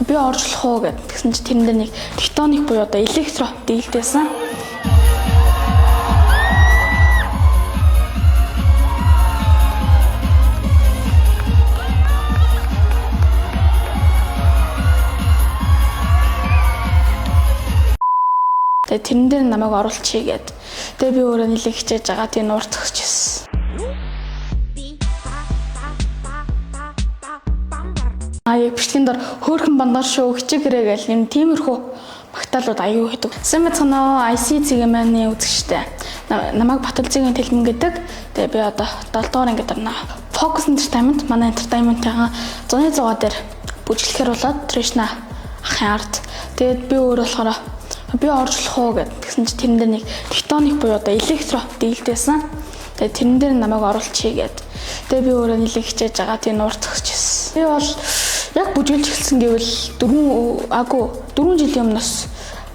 Би орж болох уу гэд. Тэгсэн чинь тэрэн дээр нэг тектоник буюу одоо электро дийлдээсэн. Тэгээ тэрэн дээр намайг оруулчихъя гэд. Тэгээ би өөрөө нэлээд хичээж байгаа. Тэгээ нуур зөксөж. А яг бичлэгийн дор хөөхөн бандаар шүү хичээгэрээ гэл юм тиймэрхүү магтаалууд аюу хийдэг. Сайн байцгаана уу? IC цэгийн үзэгчтэй. Намайг Баталзигийн Тэлмэн гэдэг. Тэгээ би одоо 7 дугаар ангид орно. Focus Entertainment манай entertainment-ийн зуны 100 дээр бүжиглэхэр болоод Тришна ахын арт. Тэгээд би өөр болохоор би орж болох уу гэд. Тэгсэн чинь тэрэн дээр нэг тектоник буюу одоо электро дийлдээсэн. Тэгээ тэрэн дээр намайг оруулчихъя гэд. Тэгээ би өөрөө нэлээд хичээж байгаа. Тэгээ нуур зөксөж. Би бол яг бүжиглж эхэлсэн гэвэл 4 жилийн өмнөөс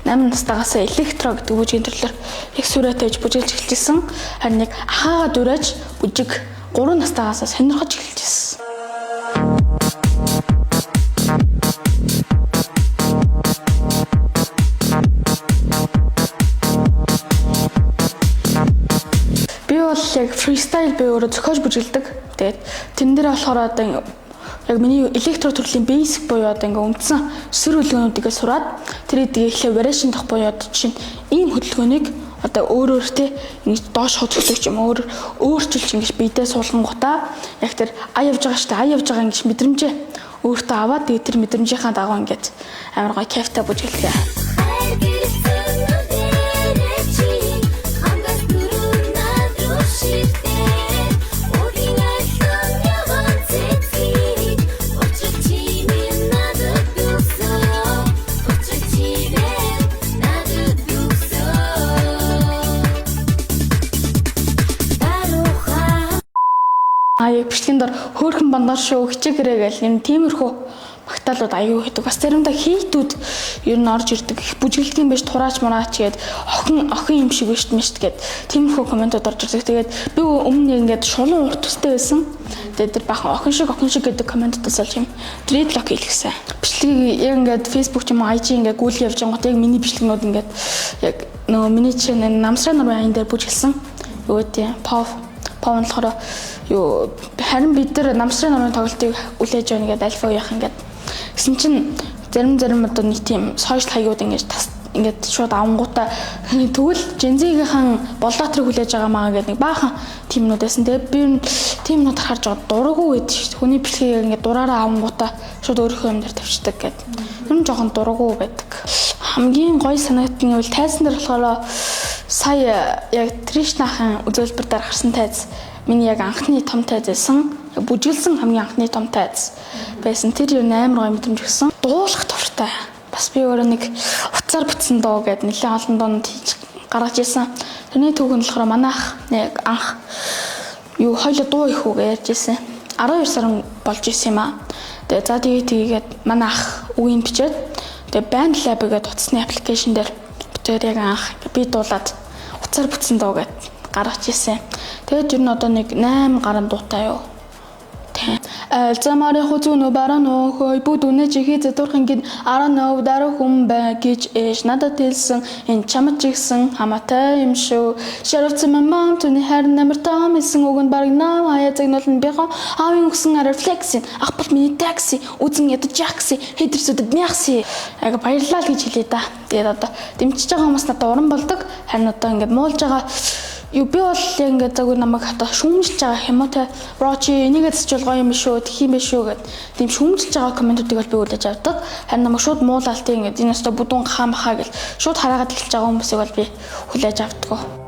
8 настайгаас электро гэдэг бүжгийн төрлөөр яг сүрээ тавьж бүжиглж эхэлжсэн. Харин яг ахаагаа дуриаж бүжиг 3 настайгаас сонирхож эхэлжсэн. Би бол яг фристайл би өөрөө зохиож бүжиглдэг. Тэгээд тэрэн дээр болохоор одоо яг миний электро төрлийн basic буюу одоо ингээ үндсэн сүр хөдөлгөөнүүдийг сураад тэр эдгийг эхлээ variation дах буюу одоо жишээ нь ийм хөдөлгөөнийг одоо өөр өөртөө ингэж доош хөдөлгөх юм өөр өөрчилж ингэж биедээ суулгангуудаа яг тэр ая явж байгаа штэ ая явж байгаа ингэж мэдрэмжээ өөртөө аваад тэгээд тэр мэдрэмжийнхаа дагуу ингэж амар гоё кайфтай бүжиглэе. А яг бичлэгийн дор хөөхөн бандаар шүү хичээгэрээ гэл юм тиймэрхүү магтаалууд аюу хийдэг. Бас заримдаа хийтүүд ер нь орж ирдэг. Их бүжиглдэг юм биш тураач мураач гээд охин юм шиг биш мишт гээд тиймэрхүү комментууд орж ирдэг. Тэгээд би өмнө ингээд шулуун урт төстэй байсан. Тэгээд тэр бахан охин шиг гэдэг комментуудаас л юм dreadlock хийлгэсэн. Бичлэгийг яг ингээд Facebook ч юм уу IG ингээд гүйл явж байгаа гот яг миний бичлэгнүүд ингээд яг нөгөө миний чинь намсраа нурмын аян дээр бүжиглсэн. Юу гэдэг пов нь болохоор юу харин бид нар намсрын нурмын тоглолтыг үлээж байна гэдэг альфа үеийнхэн ингээд гэсэн чинь зарим одоо нэг тийм сошиал хаягууд ингээд тас ингээд шууд авангуудаа тэгвэл Gen Z-гийнхэн боллоотрыг хүлээж байгаа маа гэдэг нэг баахан тиймнүүд байсан. Тэгээд би тиймнүүд харж байгаа дурггүй байдаг шүү дээ. Хүний бичлэгийг ингээд дураараа авангуудаа шууд өөрийнхөө юм дээр тавьчихдаг гэдэг. Тэр нь жоохон дурггүй байдаг. Хамгийн гоё санагдсан нь тайзан дээр болохоор сая яг Тришнахан үзүүлбэр дээр гарсан тайз миний яг анхны том тайз байсан. Бүжиглсэн хамгийн анхны том тайз байсан. Тэр юу амар гоё мэдрэмж өгсөн. Дуулах дуртай. Бас би өөрөө нэг утсаар бичсэн дуу гэдэг нэлээд олон дуунууд хийж гаргаж ирсэн. Тэрний түүх нь болохоор манай ах нэг анх юу хоёлоо дуу их үгээ ярьж ирсэн. 12 сар болж ирсэн юм аа. Тэгээ за тэгээд манай ах үгийг бичээд тэгээ Band Lab гэдэг утасны аппликейшн дээр бичээд яг анх би дуулаад утсаар бичсэн дуу гэдэг гаргаж ирсэн. Тэгээд ер нь одоо нэг 8 гаруй дуутай юу. Айл замарын хүзүүнүү баран өөхөй бүд үнэ чихээ зэтурхан гин 19 даруй хүн бай гэж ээж надад хэлсэн. Энэ чамд чигсэн хамаатай юм шүү. Шаравцсан мам түүний харин амар том хэлсэн үг нь бараг нам хаяа загнуулна бихон аавын өгсөн арай флексин ах бол миний такси үзэн ядаж жакси хэдэрсүүдэд мяхси. Яг баярлалаа л гэж хэлье да. Тэгээд одоо дэмжиж байгаа хүмүүс надад уран болдог. Харин одоо ингээд муулж байгаа юу би бол яг ингээд загвар намайг одоо шүүмжилж байгаа юм уу те бро чи энийгээ засчвал гоё юм шүү тэх юм бэ шүү гэд тийм шүүмжилж байгаа комментуудыг бол би үлээж авдаг. Харин намайг шууд муулаал тийм ингээд энэ өстө бүдүүн гахаа махаа гэл шууд хараагаад эхэлж байгаа хүмүүсийг бол би хүлээж авдаг.